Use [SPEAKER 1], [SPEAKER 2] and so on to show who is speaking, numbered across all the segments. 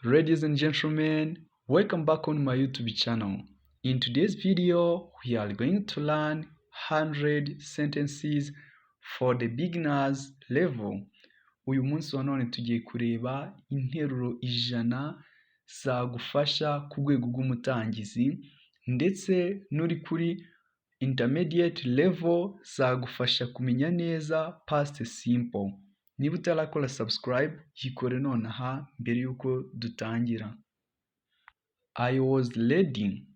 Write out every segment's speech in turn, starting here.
[SPEAKER 1] Ladies and gentlemen, welcome back on my YouTube channel. In today's video, we are going to learn 100 sentences for the beginners level. Uyu munsi wa none tugiye kureba interuro ijana zagufasha ku rwego rw'umutangizi ndetse n'uri kuri intermediate level zagufasha kumenya neza past simple. Niba utarakora subscribe, yikore nonaha mbere yuko dutangira. I was ready.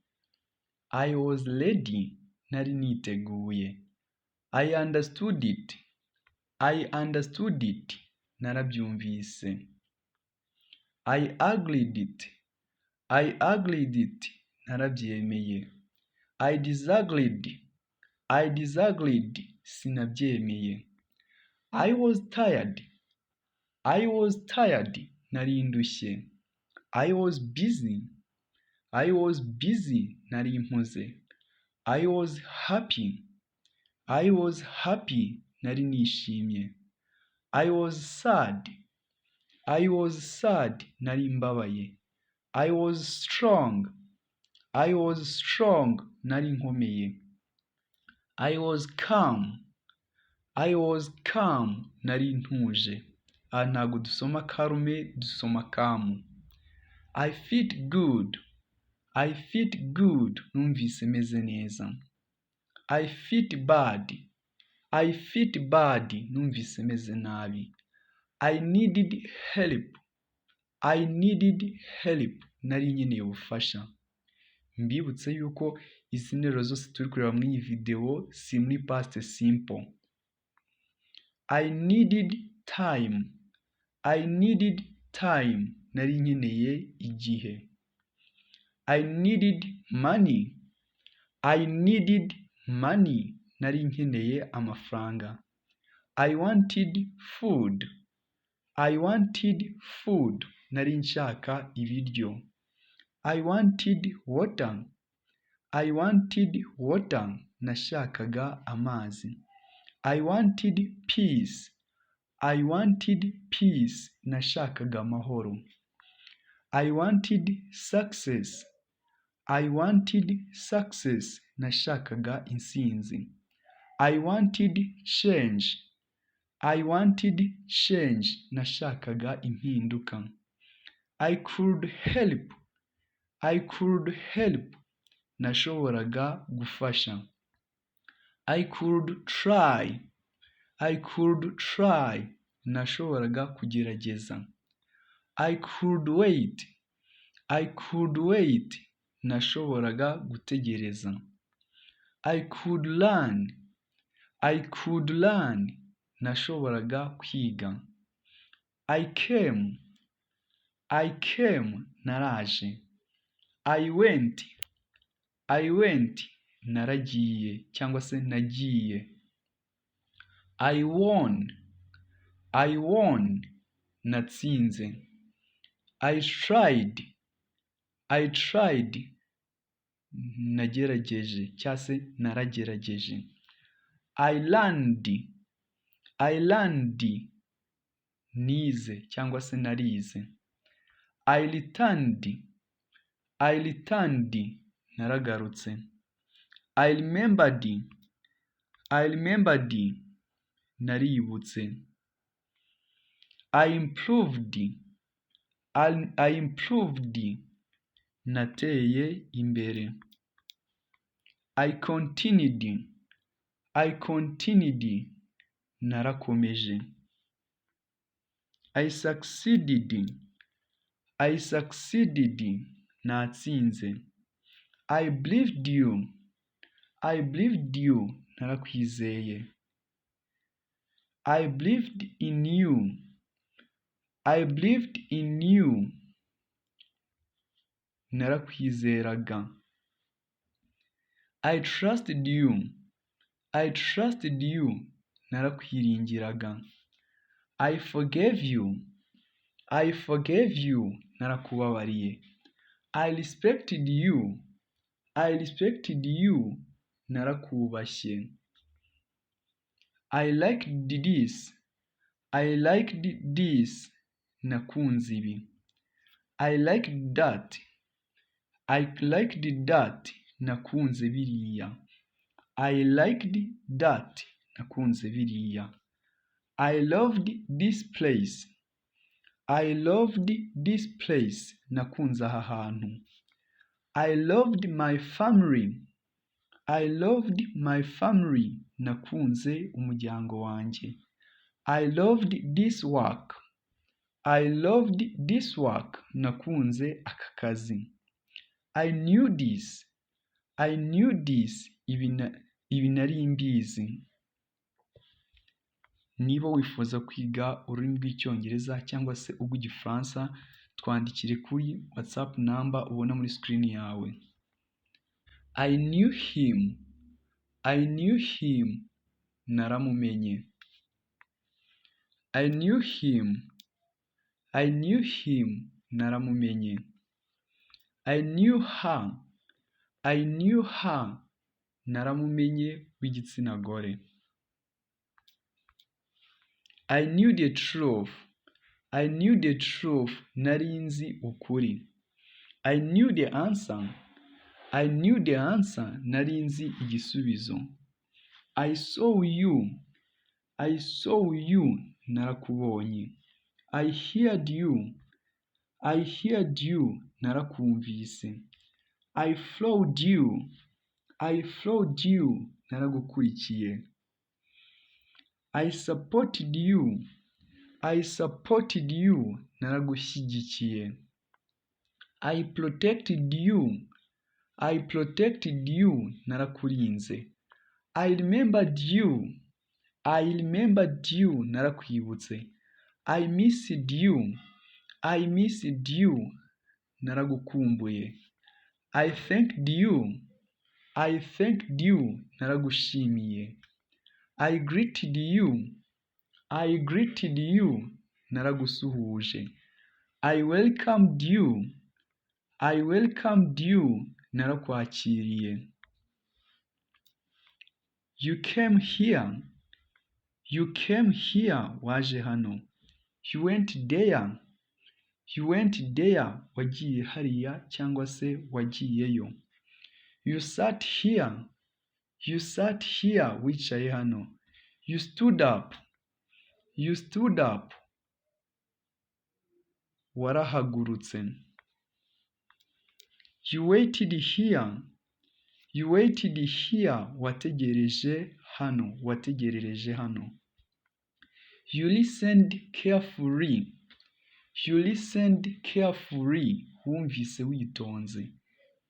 [SPEAKER 1] Nari niteguye. I understood it. Narabyumvise. I agreed it. Narabyemeye. I disagreed. Sinabyemeye. I was tired. Nari ndushye. I was busy. Nari mpuze. I was happy. Nari nishimye. I was sad. Nari mbabaye. I was strong. Nari nkomeye. I was calm. Nari ntuje. Ntabwo dusoma karume, dusoma kamu. I felt good. Numvise meze neza. I felt bad. Numvise meze nabi. I needed help. Nari nkeneye ubufasha. Mbibutse yuko izi nteruro zose turi kureba muri iyi video si muri past simple. I needed time. Nari nkeneye igihe. I needed money. Nari nkeneye amafaranga. I wanted food. Nari nshaka ibiryo. I wanted water. Nashakaga amazi. I wanted peace. Nashakaga amahoro. I wanted success. Nashakaga intsinzi. I wanted change. Nashakaga impinduka. I could help. Nashoboraga gufasha. I could try. Nashoboraga kugerageza. I could wait. Nashoboraga gutegereza. I could learn. Nashoboraga kwiga. I came. Naraje. I went. Naragiye cyangwa se nagiye. I won. Natsinze. I tried. Nagerageje cyangwa se naragerageje. I learned. Nize cyangwa se narize. I returned. Naragarutse. I remembered. Naributse. I improved. Nateye imbere. I continued. Narakomeje. I succeeded. Natsinze. I believed you. Narakwizeye. I believed in you. Narakwizeraga. I trusted you. Narakwiringiraga. I forgave you. Narakubabariye. I respected you. Narakubashye. I liked this. Nakunze ibi. I liked that. I liked that. Nakunze biriya. I liked that. Nakunze biriya. I loved this place. I loved this place. Nakunze aha hantu. I loved my family. I loved my family. Nakunze umuryango wanjye. I loved this work. I loved this work. Nakunze aka kazi. I knew this. I knew this. Ibi nari mbizi. Niba wifuza kwiga ururimi rw'Icyongereza cyangwa se ubw'Igifaransa, twandikire kuri WhatsApp number ubona muri screen yawe. I knew him. I knew him. Naramumenye. I knew him. I knew him. Naramumenye. I knew her. I knew her. Naramumenye w'igitsina gore. I knew the truth. I knew the truth. Nari nzi ukuri. I knew the answer. I knew the answer. Nari nzi igisubizo. I saw you. I saw you. Narakubonye. I heard you. I heard you. Narakumvise. I followed you. I followed you. Naragukurikiye. I supported you. I supported you. Naragushyigikiye. I protected you. I protected you. Narakurinze. I remembered you. I remembered you. Narakwibutse. I missed you. I missed you. Naragukumbuye. I thanked you. I thanked you. Naragushimiye. I greeted you. I greeted you. Naragusuhuje. I welcomed you. I welcomed you. Narakwakiriye. You came here. You came here. Waje hano. You went there. You went there. Wagiye hariya cyangwa se wagiyeyo. You sat here. You sat here. Wicaye hano. You stood up. You stood up. Warahagurutse. You waited here. You waited here. Wategereje hano. Wategerereje hano. You listened carefully. You listened carefully. Wumvise witonze.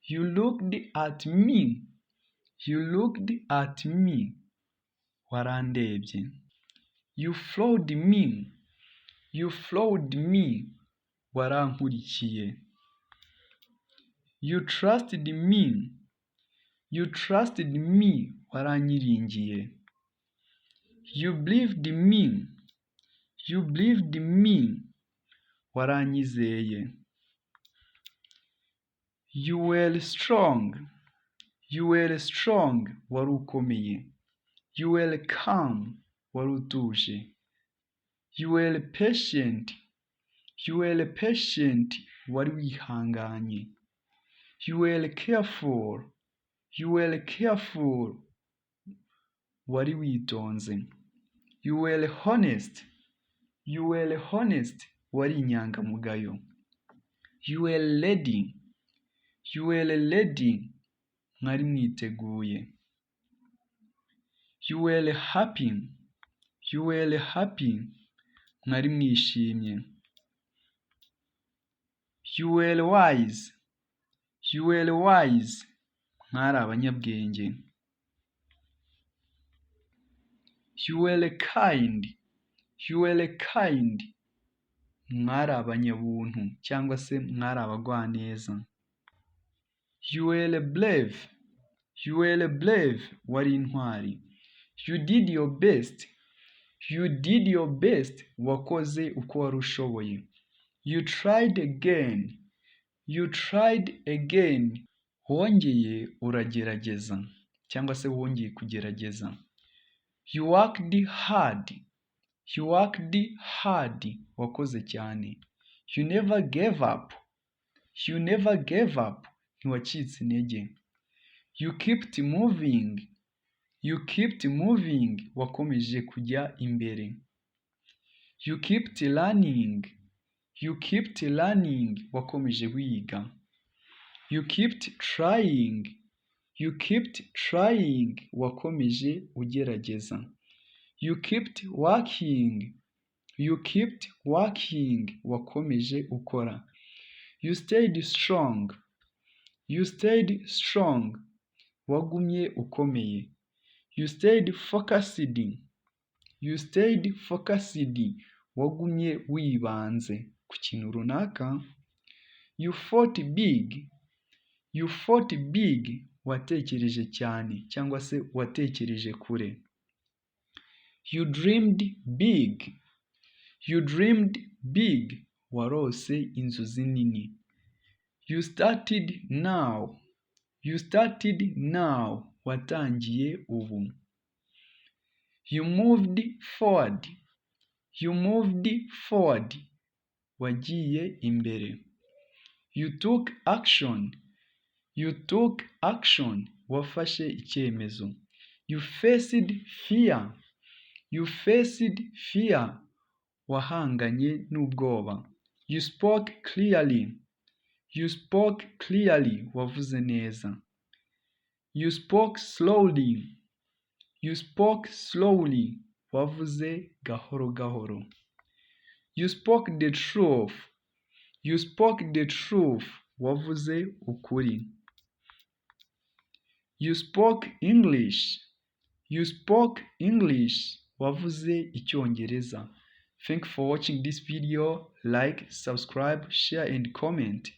[SPEAKER 1] You looked at me. You looked at me. Warandebye. You followed me. You followed me. Warankurikiye. You trusted me. You trusted me. Waranyiringiye. You believed me. You believed me. Waranyizeye. You were strong. You were strong. Wari ukomeye. You were calm. Wari utuje. You were patient. You were patient. Wari wihanganye. You were careful. You were careful. Wari witonze. You were honest. You were honest. Wari inyangamugayo. You were ready. You were ready. Mwari mwiteguye. You were happy. You were happy. Mwari mwishimye. You were wise. You were wise. Mwari abanyabwenge. You were kind. You were kind. Mwari abanyabuntu cyangwa se mwari abagwaneza. You were brave. You were brave. Wari intwari. You did your best. You did your best. Wakoze uko wari ushoboye. You tried again. You tried again. Wongeye uragerageza cyangwa se wongeye kugerageza. You worked hard. You worked hard. Wakoze cyane. You never gave up. You never gave up. Ntiwacitse intege. You kept moving. You kept moving. Wakomeje kujya imbere. You kept learning. You kept learning. Wakomeje wiga. You kept trying. You kept trying. Wakomeje ugerageza. You kept working. You kept working. Wakomeje ukora. You stayed strong. You stayed strong. Wagumye ukomeye. You stayed focused. You stayed focused. Wagumye wibanze ku kintu runaka. You fought big. You fought big. Watekereje cyane cyangwa se watekereje kure. You dreamed big. You dreamed big. Warose inzozi nini. You started now. You started now. Watangiye ubu. You moved forward. You moved forward. Wagiye imbere. You took action. You took action. Wafashe icyemezo. You faced fear. You faced fear. Wahanganye n'ubwoba. You spoke clearly. You spoke clearly. Wavuze neza. You spoke slowly. You spoke slowly. Wavuze gahoro gahoro. You spoke the truth. You spoke the truth. Wavuze ukuri. You spoke English. You spoke English. Wavuze Icyongereza. Thank you for watching this video. Like, subscribe, share and comment.